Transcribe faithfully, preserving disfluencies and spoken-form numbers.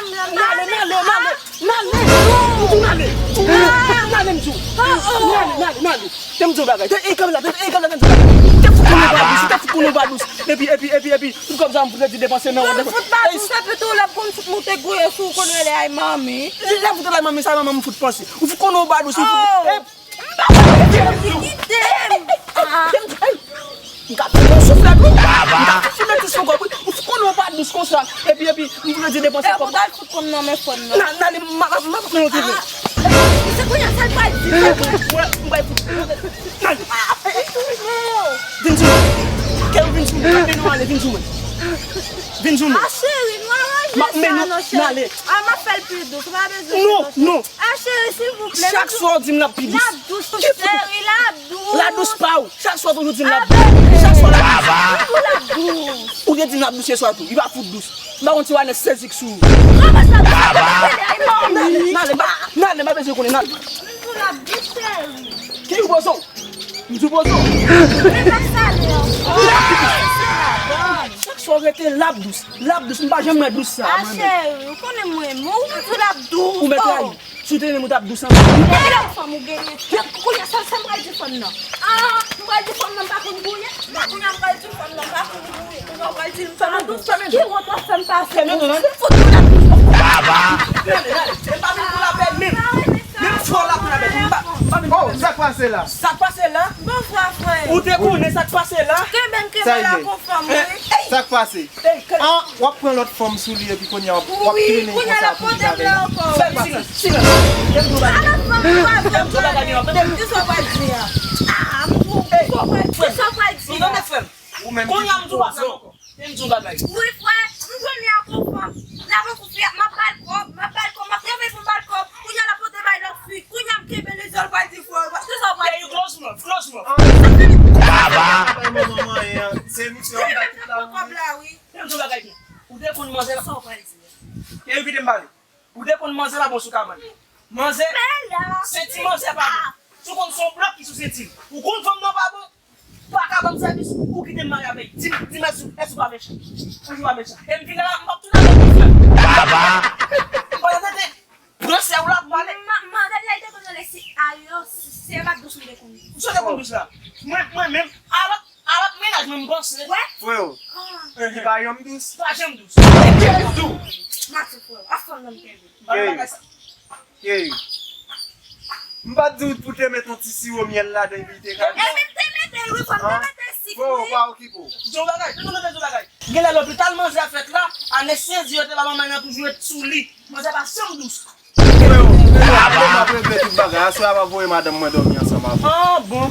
N ale, n ale, n ale, n ale. M di w n ale. N ale, m di w. N ale, n ale, n ale. Te m di w bagay. Te, e, kanpe la, te, e, kanpe la, te m di w bagay. Te fout konnen w pa dous, te fout konnen w pa dous. Epi, epi, epi, epi, tout kòb sa m fout redi depanse nan wòd. Fout pa dous, epi tou lè m konn fout moute gouye sou ou konn rele ay manmi. Lè m fout rele ay manmi, sa manman m fout panse. Ou fout konnen w pa dous, ou fout. M pa konn kite m. M ka fè yon souflèt wi. M ka fè fimen ti sou kòb wi. Ou konnen w pa dous konsa. Epi, epi, m vle di depanse kòb. Ou ta fout konn nan men fòn nan. Nan, nan, m ap, m ap pran yon ti ven. Se kounye a sa l pral di. Mwen, m pral fout. Nan. Vin sou mwen. Kè ou vin sou mwen. Vin sou mwen. Vin sou mwen. A cheri, nou aranje sa non cheri. A m ap fè l pi dous. Ou pa bezwen. Non, non. A cheri, silvouplè. Chak swa w di m l ap pi dous. L ap dous, cheri, l ap dous. L ap dous pa w. Chak swa toujou di m l ap dous. Chak swa l ap dous. Ou te di m l ap dous yè swa tou. Li pa fout dous. M pa konn si w a nèk sezi k sou ou. Kòman sa dous? N ale, n ale, m pa bezwen konnen, n ale. Ki ou poze w? M di w poze w. Men pa sale ankò. Chak swa w rete l ap dous. L ap dous, m pa janm wè dous sa. A cheri, ou konnen mwen, mwen ou di l ap dous. Ou mèt rayi. Si w te renmen m, ou t ap dous anpil. Epi lòt fanm ou genyen. Kounye a, sa, sa m pral di fanm nan. A, m pral di fanm nan m pa konn gouye. Kounye a, m pral di fanm nan m pa konn gouye. Kounye a, w pral di m fanm nan dous. Ki wont w ap fè m pase? Fèmen nou, non? M fout nou la dous. Baba! Rale, rale. Se pa vin pou lapè menm. Menm fò la pou lapè. M pa, m pa vin pou lapè. Oh, sa k pase la? Sa k pase la? Bonswa, frè. Ou te konnen sa k pase la? Kenbe m, kenbe la kon fanm, wi. Sa k pase? An, w ap pran lòt fanm sou li epi kounye a w ap, w ap trennen konsa pou li avè li. Fè m silans, silans. Lè m di w bagay. Lè m di w bagay, lè m di w bagay. Kisa w pral di a? A, m di w, kisa w pral di? Ou tande, frè m? Ou menm ki poze w. Lè m di w bagay. Wi, frè, m jwenn li ak yon fanm. L ap yon koufi, m ap ba l kòb, m ap ba l kòb, m ap travay pou m ba l kòb. Kounye a l ap pote bay lòt fi. Kounye a m kenbe lizye l pral di frè w. Kisa w pral di? Close mouth, close mouth. Baba! Bay manman manyen an. Se misye w ap bay tout la, wi. Kòb la, wi. Lè m di w bagay byen. Ou te konn manzè la. Sa w pral di? E yo kite m pale. Ou te konn manzè pa bon sou kabann. Manzè, se ti manzè pa bon. Si w konn se yon blòk ki sou senti l. Ou konn fanm nan pa bon, pa ka ban m sèvis, ou kite m mare avè l. Di m, di m èske, èske w pa mechan? Èske w pa mechan? E m vin la, m p ap tounen avè w, frè m. Baba! M pa tande. Pran sè w la pou pale. Ma-, madanm nan, li te konn rele si Ayo, si, si e pa dous li te konn. Ou sa te konn dous la? Mwen, mwen menm, avèk, avèk mennaj mwen, m panse. Wè? Frè w, li pa janm dous. Pa janm dous. Mati frè w, a fanm nan m kenbe. Bagay sa. Ey. M pa t di w pou te met yon ti siwo myèl ladan epi te ka. Epi m te mete l wi, fò m te mete sik wi. Frè w, pa okipe w. Di w bagay, di w bagay. Genlè lopital manzè a fèt la, anestezi yo te ba manman nan toujou ret sou li. Manzè pa janm dous. Frè w, frè w, m ap regle tout bagay. Aswè a m ap voye madanm mwen dòmi ansanm avè w. Ah bon.